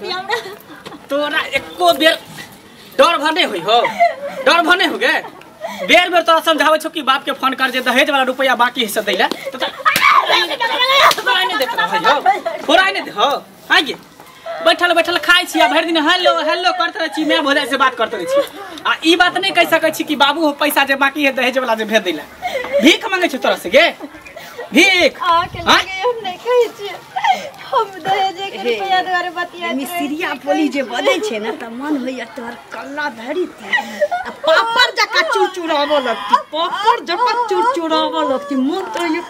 देती हमरा। तोरा एको बेर डर भने होई हो, डर भने हो गे। बेर बेर तोरा समझाबै छौ कि बाप के फोन कर जे दहेज वाला रुपया बाकी हिस्सा दैला, तो तोरा नहीं देत रहै हो, थोड़ा नहीं दे हो। हां गे बैठल बैठल खाइ छी आ भरि दिन हेलो हेलो करते रहै छी, मैं भोजाई से बात करते रहै छी। आ ई बात नहीं कहि सकै छी कि बाबू हो पैसा जे बाकी है दहेज वाला जे भेज दैला। भीख मांगै छौ तोरा से गे, भीख आ के लगे हम नहीं कहै छी, हम दहेज के रुपया द्वारे बतिया। मिस्त्रिया बोली जे बजै छै ने त मन होइया तोहर कल्ला धरी आ पापड़ जका चुरचुराबऽ लगती, पापड़ जका चुरचुराबऽ लगती। मन तो ये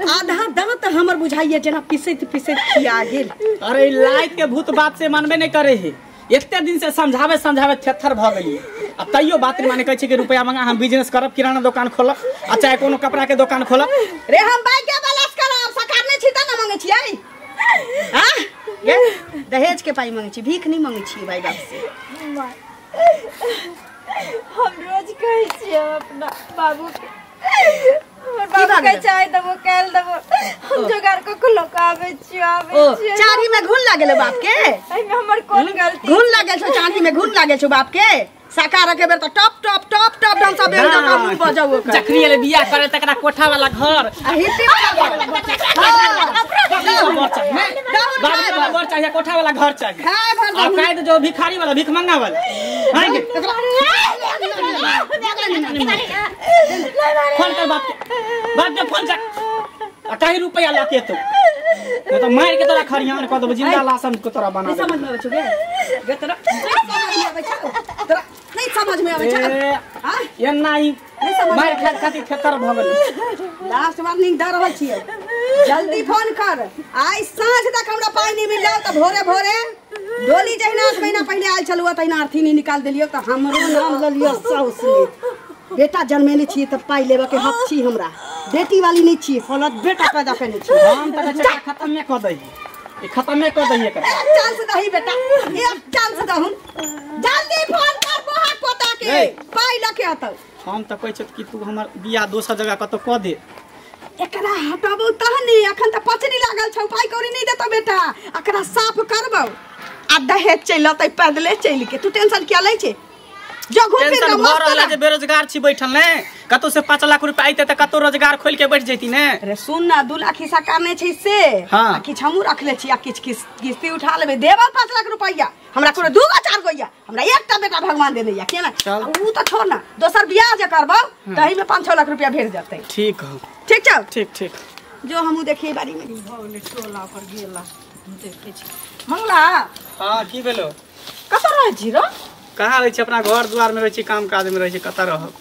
आधा दांत हमर बुझाइया जेना पिसैत पिसैत खिया गेल। अरे लाइट के भूत बाप से मानबे नहीं करे है, एते दिन से समझावे समझावे थेथर भ गेलियै आ तैयो बात नहीं माने। कहै छै कि रुपया मंगा, हम बिजनेस करब, किराना दुकान खोलब आ चाहे कोनो कपड़ा के दुकान खोलब। रे हम बाइक के बैलेंस करब, सरकार नहीं छी त न मांगै छियै। हां गे दहेज के पाई मांगै छी, भीख नहीं मांगै छी भाई बाप से। हम रोज कहै छियै अपना बाबू के, हमर बाबू के चाय देबो काल देबो, हम जोगार क के लक आबै छी आबै छी। चारी में घुन लागल बाप के, एहिमे हमर कोन गलती? घुन लागल छौ, चांदी में घुन लागल छौ बाप के। साकार के बेर त टॉप टॉप टॉप टॉप डांसा बेर जका मुंह बजाउ ओकर। जखनी एले बियाह करे तकरा कोठा वाला घर आ हिप्पी वाला घर, घर चाहिए, कोठा वाला घर चाहिए। हां आ काहे जो भिखारी वाला भीख मंगा वाला। हां के फोन कर बाप के, बाप के फोन कर आ कहीं रुपया लाके तो नहीं तो मार के तोरा खरियान क देबो, जिंदा लाश हम को तोरा बना देबो। समझ में आबै छौ गे? गे तोरा नहीं समझ में आबै छौ? हां एना ही मार खात खाती थेथर भ गेल। लास्ट वार्निंग द रहल छियै, जल्दी फोन कर। आइ साँझ तक हमरा पाई नहीं मिलल त भोरे भोरे डोली जहिना 8 महीना पहिले आयल छलु तहिना अर्थी नहीं निकाल देलियो त हमरो नाम ल लियो साउस ने। बेटा जन्मेने छियै त पाई लेबऽ के हक छी हमरा, बेटी वाली नहीं छी, फलत बेटा पैदा केने छी। हम त बेटा खत्म में क दही, ई खत्म में क दही एकरा। एक चांस दही बेटा, एक चांस दहुन, जल्दी फोन कर बोहा पोता के पाई लके अतौ। हम त कहै छी कि तू हमर बियाह दोसर जगह कतौ क दे। एकरा हटाबौ तहने, अखन त पचनी लागल छौ, पाई कौड़ी नहीं देतौ बेटा। एकरा साफ करबौ आ दहेज चलि अतै पैदले चलि के, तू टेंशन किया लै छै? जो घूम फिर के मस्त रहला जे बेरोजगार छी बैठल ने, कतौ से 5 लाख रुपया आइते त कतौ रोजगार खोल के बैठ जैती ने। अरे सुन ना, 2 लाख हिस्सा करने छै से, हां आ किछ हमहूँ रखले छी आ किछ किस्ती उठा लेबै, देबौ 5 लाख रुपया। हमरा कोनो 2 गो 4 गो या, हमरा एकटा बेटा भगवान देने या केना। ऊ त छोड़ ना, दोसर बियाह जे करबौ तही में 5-6 लाख रुपया भेट जतै। ठीक हो, ठीक छौ? ठीक ठीक। जो हमहूँ देखिए बारी में भ गेलै टोला पर गेला देखै छी। मंगला हां की भेलो? कतऽ रहै छी रो? कहाँ रहै छी? अपना घर द्वार में रहै छी, काम काज में रहै छी, कतऽ रहब?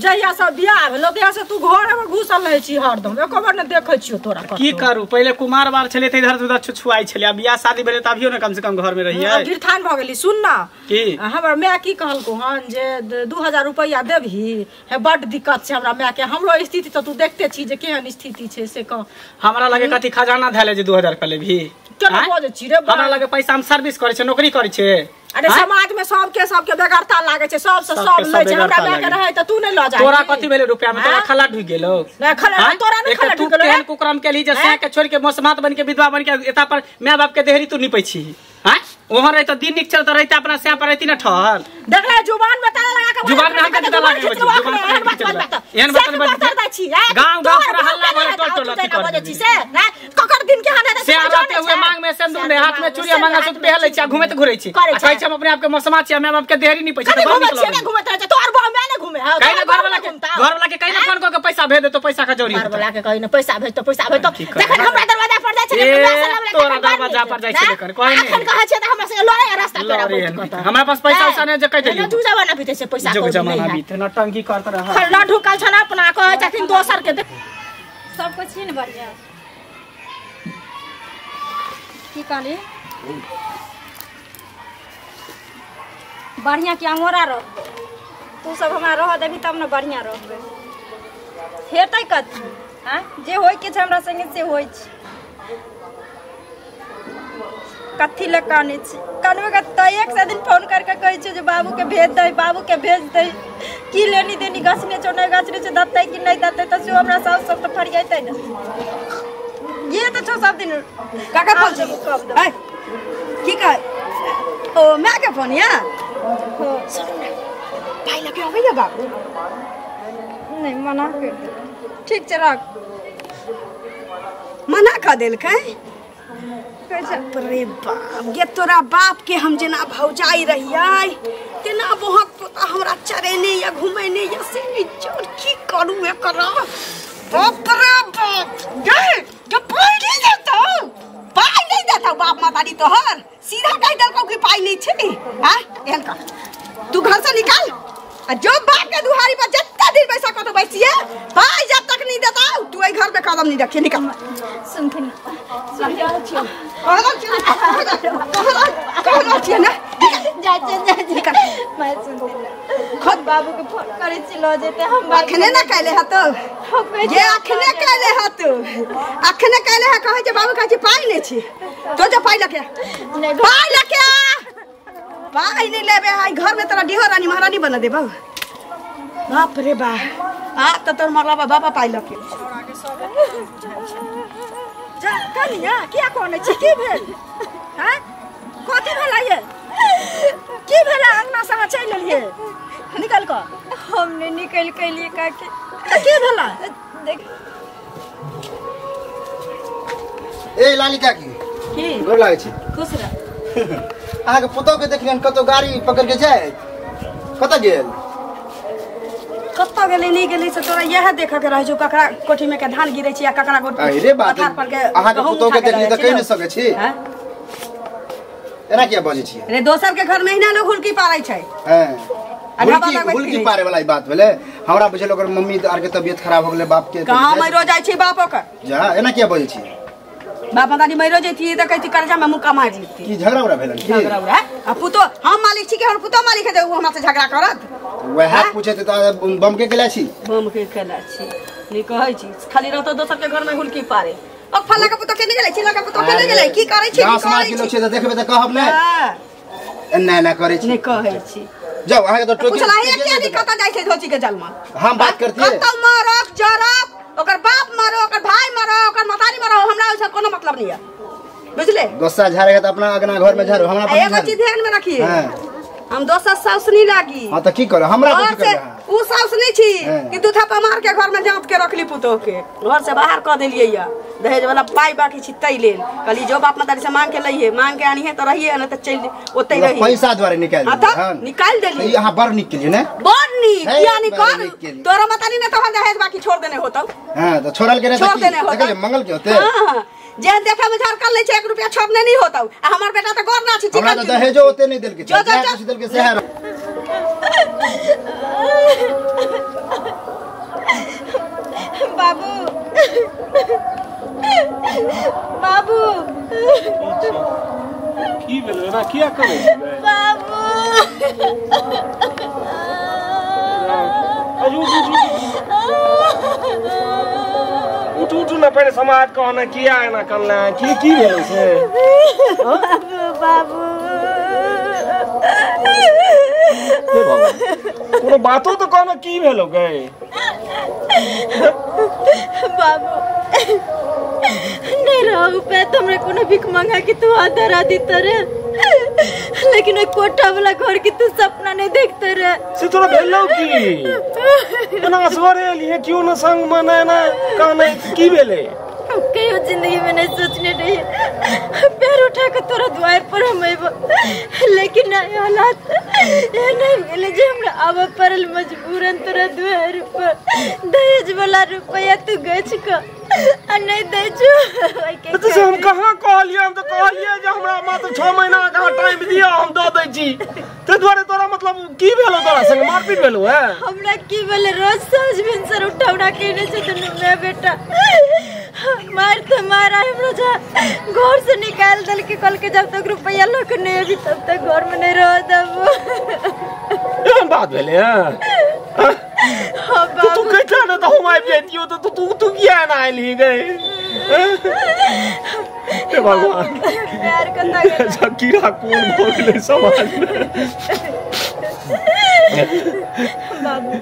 जहिया से बियाह भेलो तहिया से तू घर में घुसल रहै छी हरदम, एको बार ने देखै छियौ तोरा। की करू, पहिले कुमार बार छलै त इधर उधर छुछुआइ छलै, आ बियाह शादी भेलै त अभियो ने कम से कम घर में रहियै। गिरथान भ गेली। सुन ना, की हमर माय की कहलको हन जे 2000 रुपया देबही, हे बड दिक्कत छै हमरा माय के, हमरो स्थिति त तू देखते छी जे केहन स्थिति छै से कह। हमरा लगे कथी खजाना धैले जे 2000 रुपया लेबही? केना बजै छी रे? हमरा लगे पैसा हम सर्विस करै छै, नौकरी करै छै। अरे समाज में सबके सबके बेगरता लागे छै, सब से सब लै छै। हमरा माय के रहै त तू नहीं ल जा। तोरा कथी भेलै रुपया में? तोरा खला ढुक गेलो? नै खला तोरा नै खला ढुक गेलो। तू केहन कुकरम केली जे सै के छोड़ के मोसमात बन के विधवा बन के एता पर my बाप के देहरी तू निपै छी? हां ओहर रही त दिन निक चल त रहता अपना सै पर रहती न ठहर। देखले जुबान में ताला लगा के, जुबान में हम कथी ताला लगा के एहन बात बता छी? गांव गांव पूरा हल्ला भरे टोल टोल अथी कर छी से ना ककर दिन के हाथ से आते हुए मांग में सिंदूर ने हाथ में चूड़िया मंगलसूत्र पहले छी, घुमे त घुरै छी। आ कहै छी हम अपने आप के मोसमा छी, my बाप के देहरी नहीं पैसा। त घुमै छी ने, घुमैत रहै छै तोहर बा my ने घुमे। हां कहि घर वाला के, घर वाला के कहि ना फोन क के पैसा भेज दे तो पैसा का जरूरी। घर वाला के कहि ना पैसा भेज तो पैसा भेज तो जखन हमरा दरवाजा पर जाइ छै तोरा दरवाजा पर जाइ छै लेकिन कोई नहीं। अखन कहै छै त हमरा संगे लड़ै रास्ता पर बैठ के। हमरा पास पैसा उसा नहीं जे कहि देली। तू जमाना बीते छै पैसा को जमाना बीते नौटंकी करत रह। खरना ढुकल छ ना अपना कहै छथिन दोसर के सब कुछ छी ने बढ़िया। की कहली बढ़िया कि अंगोरा रहबे? तू सब हमरा रह देबी तब ने बढ़िया रहबे। हेतै कथी? आँ जे होय के छै हमरा संगे से होय छै। कथी लए कानै छी? कानबे के त एक से दिन फोन करके कहै छै जे बाबू के भेज दे, बाबू के भेज दे। की लेनी देनी गछने छौ नहि गछने छौ, देतै कि नहि देतै त से हमरा साउस सब त फरियाइतै ने। ये तो छौ सब दिन काका फोन ए की कह ओ my के फोन या हो पाई लके आबैया बाबू नहीं मना कर दे ठीक छै रख मना कर देलकै कैसे अरे बाप गे तोरा बाप के हम जेना भौजाई रहियै तेना बोहक पोता हमरा चरेने या घुमेने या से जोर की करू एकरा बाप रे बाप गे गे पाई नहीं देतौ पाई नहीं देतौ बाप मातारी तोहर सीधा कहि देलकौ कि पाई नहीं छै हां एहन कर तू घर से निकाल आ जो बाप के दुहारी पर जत्ता दिन पैसा कतो बैसिए पाई जब तक नहीं देता तू एई घर पे कदम नहीं रखिए निकाल सुनथिन कहल छियै ना जा जा जा मैं सुनथिन खुद बाबू के फोन करै छी ल जेते हम अखने ना कैले हतो ये अखने कैले हतो अखने कैले है कहै छै बाबू कहै छै पाई नहीं छी तो जो पाई लके पाई लके आ पाई नहीं लेबे आई घर में तोरा डिहो रानी महारानी बना देबौ बाप रे बा आ त तोर मरला बाबा पाई लके जा कनिया किया कोने छी की भेल हां कथि भेल ये की भेल अंगना से अहाँ चलि एलियै निकल क हम नहीं निकल के लिए काकी त की भेल देख ए लाली काकी की गोर लागै छी खुश रह अहाँ के पुतोह के देखलियन कतौ गाड़ी पकड़ के जाय कतऽ गेल कतऽ गेलै नहीं गेलै से तोरा इएह देखऽ के रहै छौ ककरा कोठी में के धान गिरै छै या ककरा गोटी अरे बात पथार पर के अहाँ के पुतोह के देखली तऽ कहि नहि सकै छी हैं एना किया बजै छियै रे दोसर के घर में हिना लोग हुलकी पारै छै हैं ढाबा लगबैत हुलकी फिरै पारे वाला ई बात भेलै हमरा बुझल ओकर मम्मी आर के तबियत खराब हो गेलै बाप के कहाँ मरो जाइ छै बाप ओकर जा एना किया बजै छियै बाप दादी मरो जैती तऽ कहै छी कर्जा में मुक्का मारि लेती की झगड़ा उगड़ा भेलन की झगड़ा उगड़ा आ पुतो हम मालिक छी कि हमर पुतो मालिक है जे उ हमरा से झगड़ा करत वएह पूछैत तऽ बम के केला छी बम के केला छी नहीं कहै छी खाली रहतो दोसर के घर में हुलकी पारे ओ फल्ला के पुतो के नहीं गेलै चिल्ला के पुतो के नहीं गेलै की करै छी गाँव समाज के लोग छै तऽ देखबै तऽ कहब नै हां एना एना करै छी नहीं कहै छी जाउ अहाँ के तऽ टोकी पुछला हे किया नहीं कतऽ जाइ छै धोची के जलमा हम बात करतियै कतौ मरब जरब ओकर बाप मरो ओकर भाई मरो ओकर मतारी मरो हमरा ओइसँ कोनो मतलब नहीं है बुझले गुस्सा झाड़ेगा तऽ अपना अगना घर में झाड़ू हमरा पर एगो चीज ध्यान में रखिए हाँ। हम दोसर साउस नहीं लागी हां तऽ की करब हमरा घर कथी से करब उ साउस नहीं छी हाँ। कि दू थापा मार के घर में जाँत के रखली पुतोह के घर से बाहर कऽ देलियै या दहेज वाला पाई बाकी छी तै लेल कहली जो बाप मतारी से मांग के लइहे मांग के आनिहे तऽ रहिए नहीं तऽ चलि ओतै रही पैसा द्वारे निकालि हाँ देलियै, तऽ हन। निकालि ई देलियै अहाँ बड़ नीक केलियै ने बड़ नीक हे, किया नहीं बड़ कर नीक केलियै। तोरा मतारी ने तोहर दहेज बाकी छोड़ देने होतौ हां तऽ छोड़ल के नहि छोड़ तऽ की देने होतौ देखलियै मंगल के होते हाँ जे देखे में झरकल नहीं छै 1 रुपया छोड़ने नहीं होतौ आ हमर बेटा तऽ गोर ना छी हमरा चिकन तऽ दहेजो ओते नहि देलकै जो, जो, जएह जो। किछु देलकै सएह बाबू बाबू की भेल एना किया करै छियै बाबू अरे उठ उठ उठ उठ उठ ना पहिले समाज कहना किया एना करला की की भेलै से बाबू बाबू हे भगवान कोनो बातो तऽ कहना की भेलो गए बाबू नहीं रहू पे तो हमरा कोनो भीख मंगा के तू हाथ धरा देते रे लेकिन ओइ कोठा वाला घर के तू सपना नहीं देखते रे से तोरा भेलौ की एना असगरे एलिहे क्यों न संग में ना एना कहने की भेलै हम कहियो जिंदगी में नहीं सोचने रहिए पैर उठा के तोरा द्वार पर हम अइबो लेकिन नहीं हालात एहन आबि गेलै जे हमरा आबऽ पड़ल मजबूरन तोरा द्वार पर दहेज वाला रुपया तू गछ क आ नहीं दै छो ओइके तऽ से हम कहाँ कहलियै हम तऽ कहलियै जे हमरा मात्र 6 महीना के अहाँ टाइम दिअ हम दऽ दै छी ताहि दुआरे तोरा मतलब की भेलौ तोरा संग मारपीट भेलौ है हमरा की भेलै रोज साँझ भिनसर उठौना केने छै दुनू माय बेटा मार तऽ मारा हमरा जा घर से निकाल देलकै कहलकै जब तक रुपया लऽ के नहीं अभी तब तक घर में नहीं रह देबो एहन बात भेलै हँ हाँ तऽ तू बाबू कहिता ने तऽ हम आबि जैतियौ तऽ तू तू तू किया एना एलही गए हे भगवान प्यार कतऽ गेलै अच्छा कीड़ा कोन भऽ गेलै समाज में बाबू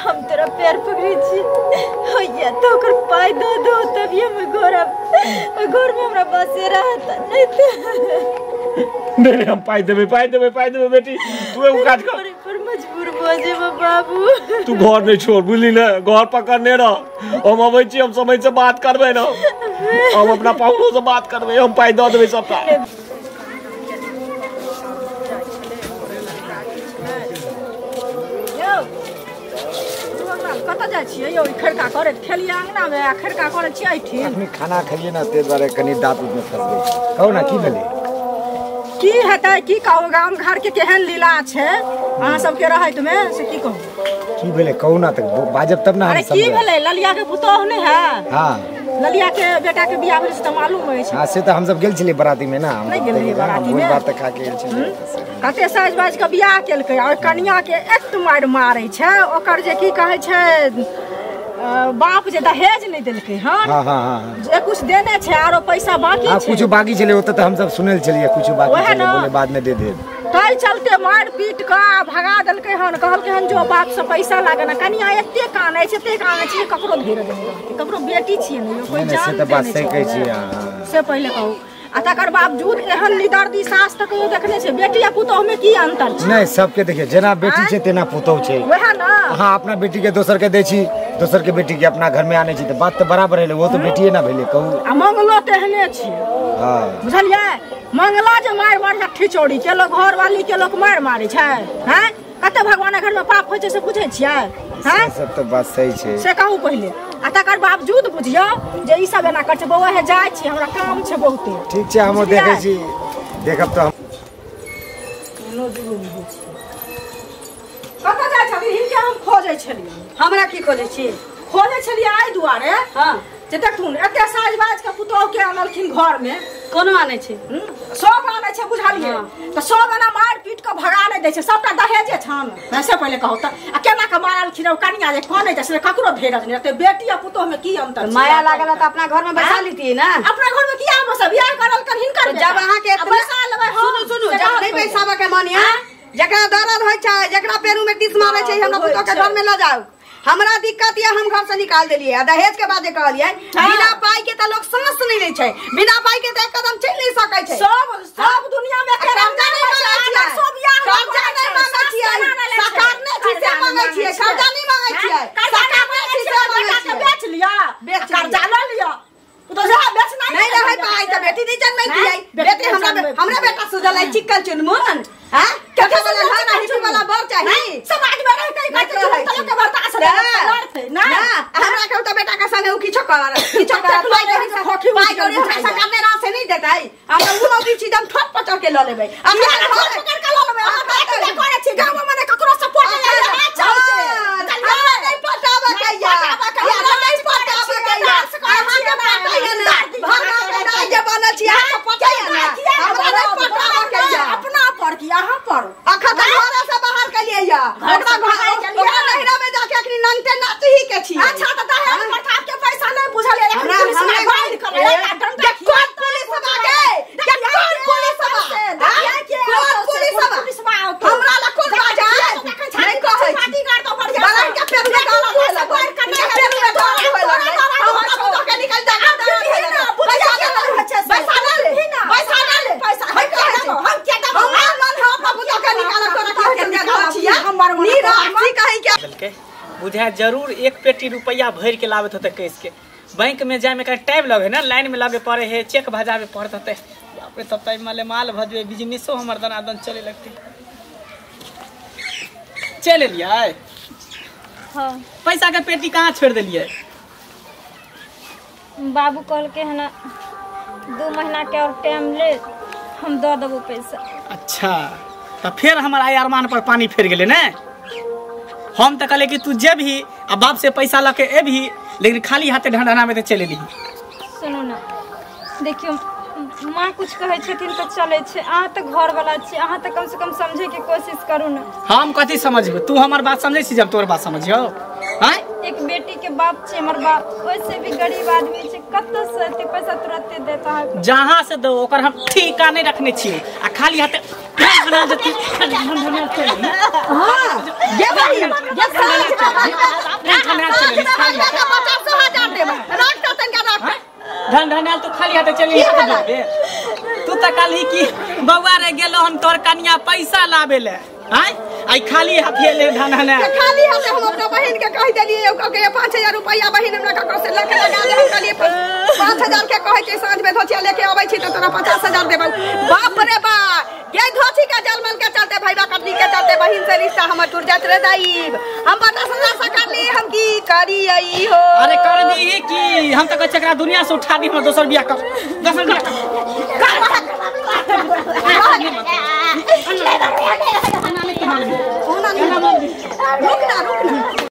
हम तोरा पैर पकड़ै छी होइया तऽ ओकर पाइ दऽ दो तभिए हम घर आब घर में हमरा बसेरा रहत नहीं तऽ नहीं हम पाइ देबै पाइ देबै पाइ देबै बेटी तू एगो काज कर पर मजबूर भऽ जेबै बाबू तू घर नहीं छोड़ बुझली ने घर पकड़ने रह हम अबै छी हम समय से बात करबै ना हम अपना पाहुनो से बात करबै हम पाइ दऽ देबै सबटा कतऽ जाइ छियै यौ खड़का करैत खेलियै अङ्गनामे आ खड़का करै छियै एहिठिन अखनी खाना खेलियै ना ताहि दुआरे कनि दाँत उतमे फँसि गेल कहू ना की भेलै की हेतै की कहू गाम घर के केहन लीला छै अहाँ सबके रहैत मे से की कहू की भेलै कहू ना तऽ बाजब तब ना हम अरे की भेलै ललिया के पुतोहु नहि है हां ललिया के बेटा के बियाह भेलै से तऽ मालूम अछि हां से तऽ हम सब गेल छलियै बराती में ना हम नहि गेल रहियै बराती में बात खा के गेल छलियै कते साज बाज के बियाह केलकै और कनिया के एक मारि मारै छै ओकर जे की कहै छै बाप जे दहेज नहीं देलकै हन हां हां हां जे कुछ देने छै आरो पैसा बाकी हां छै कुछ बाकी छलै ओतऽ तऽ हम सब सुनल छलियै कुछ बाकी छलै बोले बाद में दे देब तै चलते मार पीट के भगा देलकै हन कहलकै हन जो बाप से पैसा लागे ना कनिया एते कानै छै एते कानै छै ककरो धीरज नहीं रहतै ककरो बेटी छियै ने कोई जान से तऽ बात सही कहै छी अहाँ से पहिले कहू आ तकर बावजूद एहन निदर्दी सास तऽ कहियो देखने छै बेटी आ पुतोह में की अंतर छै नहीं सबके देखिए जेना बेटी छै तेना पुतोह छै वएह ना अहाँ अपना बेटी के दोसर के दै छी दोसर के बेटी के अपना घर में आनै छी तऽ बात तऽ बराबर भेलै वो तऽ बेटिए ना भेलै कहू आ मंगलो तेहने छै हां बुझलियै मंगला जे मारि मारि के ठिचौड़ी के लोग घरवाली के लोग मारि मारै छै हैं कते भगवान घर में पाप होइ छै से बुझै छियै हैं सब तऽ बात सही छै से कहू पहिले आ तकर बावजूद बुझियौ जे ई सब एना करै छै बौआ हे जाइ छी हमरा काम छै बहुते ठीक छै हमहूँ देखै छी देखब तऽ कतऽ जाइ छलियै हिनके हम खोजै छलियै हमरा की खोजै छी खोजै छलियै एहि दुआरे हँ जे देखथुन एते साज बाज के पुतोह के अनलखिन घर में कोनो आनै छै सब आनै छै बुझलियै तऽ सब एना मारि पीट के भगा नहि दै छै सबटा दहेजे छन से पहिले कहू तऽ आ केना के मारलखिन ओ कनिया जे कनै छै से ककरो धीरज नहि रहतै बेटी आ पुतोह में की अंतर छै माया लागल तऽ अपना घर में बैसा लितियै ना अपना घर में किया हम सब बियाह करलखिन हिनकर जब अहाँ के बैसा लेबै सुनू सुनू जब नहि बैसाबऽ के मन या जकरा दर्द होइ छै जकरा पेरू में टीस मारै छै हमरा पुतोह के घर में लऽ जाउ हमरा दिक्कत ये हम घर से निकाल देलियै आ दहेज के बाद जे कहलियै बिना पाई के तऽ लोग सांस नहीं लै छै बिना पाई के तऽ एक कदम चलि नहीं सकै छै सब सब दुनिया में कर्जा नहीं मांगै छियै कर्जा नहीं मांगै छियै सरकार नहीं छी से मांगै छियै कर्जा नहीं मांगै छियै सरकार नहीं छी से मांगै छियै बेच लिया कर्जा लऽ लिया तो जा बेचना नहीं रहै पाई तऽ बेटी नहीं जनमैतियै बेटी हमरा हमरा बेटा सुझल है चिकल चुनमुन हां कथा वाला घर नहीं वाला बर चाही समाज में रह के कहै छै तऽ लोक के बर्दाश्त लड़ते ना हमरा कहू तऽ बेटा के संगे उ किछो कर किछो कर पाई कौड़ी खोखी पाई कौड़ी हमरा सरकार ने राह से नहीं देतै हमरा उ नौकरी छी हम ठोक पचर के ल लेबै हम ठोक पकड़ के ल लेबै हम तऽ की करै छी गांव में ककरो सपोर्ट नहीं है चलते हमरा नहीं पटाबऽ के या हमरा नहीं पटाबऽ के या अहाँ के पटाइए ना भगवान के राज जे बनल छी अहाँ के पटाइए ना हमरा नहीं पटाबऽ के या अपना पर की अहाँ पर अखन तऽ घर से बाहर केलियै या ओकरा घर ओकरा नहिरा में जाके अखनी नंगटे नाचही के छी अच्छा तऽ दहेज प्रथा के पैसा नहीं बुझल है हमरा पुलिस में बांध कर के कौन पुलिस बा के के कौन पुलिस बा कौन पुलिस बा हमरा ला कौन बाजा नहीं कहै पार्टी गार्ड तो बढ़िया बड़ा के पेट में गाला होए लगल पेट में गाला होए लगल हमरा पुतोह के निकल जा पैसा ना ले पैसा ना ले पैसा हम कहै छी हम के देबो हमरा मन हम अपना पुतोह के निकाल तोरा के निकाल छियै हमर मन नी राखी कहै के देलकै बुझाय जरूर एक पेटी रुपया भरि के लाबत होतै कैस के बैंक में जाय में कहीं टाइम लगे ना लाइन में लगे पड़े है चेक भजाबे पड़त होतै बाप रे तब तक माले माल भजबे बिजनेसो हमर दनादन चले लगते चल एलियै हाँ पैसा के पेटी कहाँ छोड़ देलियै बाबू कहलकै हन 2 महीना के और टाइम ले हम दऽ देबो पैसा अच्छा तऽ फेर हमर आइ अरमान पर पानी फेर गेलै ने हम तऽ कहले कि तू जेबही आ बाप से पैसा लऽ के एबही लेकिन खाली हाथे ढंढना में तऽ चलि एलही सुनू ना देखियौ माँ कुछ कहै छथिन तऽ चलै छै अहाँ तऽ घरवाला छी अहाँ तऽ कम से कम समझे के कोशिश करू ना हम कथी समझबै तू हमर बात समझै छी जब तोर बात समझियौ आँय एक बेटी के बाप छै हमर बाप ओइसे भी गरीब आदमी छै कतऽ से एते पैसा तुरते देत अहाँके जहाँ से दो ओकर हम ठीका नहीं रखने छियै आ खाली हाथे ढन जति ढन चली। हां ये बहिन ये साँझ में 50,000 देब राख त तनका राख। ढन ढन आयल तो खाली हाथे चली तू त कहली कि बौआ रे गेलो हन तोर कनिया पैसा लाबे ले आय आई खाली हाथे ले ढन ढन खाली हाथे। हम अपना बहिन के कह देलिए ओ कहके 5000 रुपया बहिन हमरा ककरो से लके लगा दे। हम कहलिए 5000 के कहै छै साँझ में धोचिया लेके आबै छी त तोरा 50,000 देबौ। बाप रे बा ये धोची का जलमल के चलते भैया कटनी के चलते बहिन से रिश्ता हमर टूट जात रे दाईब। हम 50,000 से कर ली हम की करी आई हो। अरे कर दी की हम त कहै एकरा दुनिया से उठा दी हम दोसर बियाह कर दोसर बियाह कर। रुकना रुकना।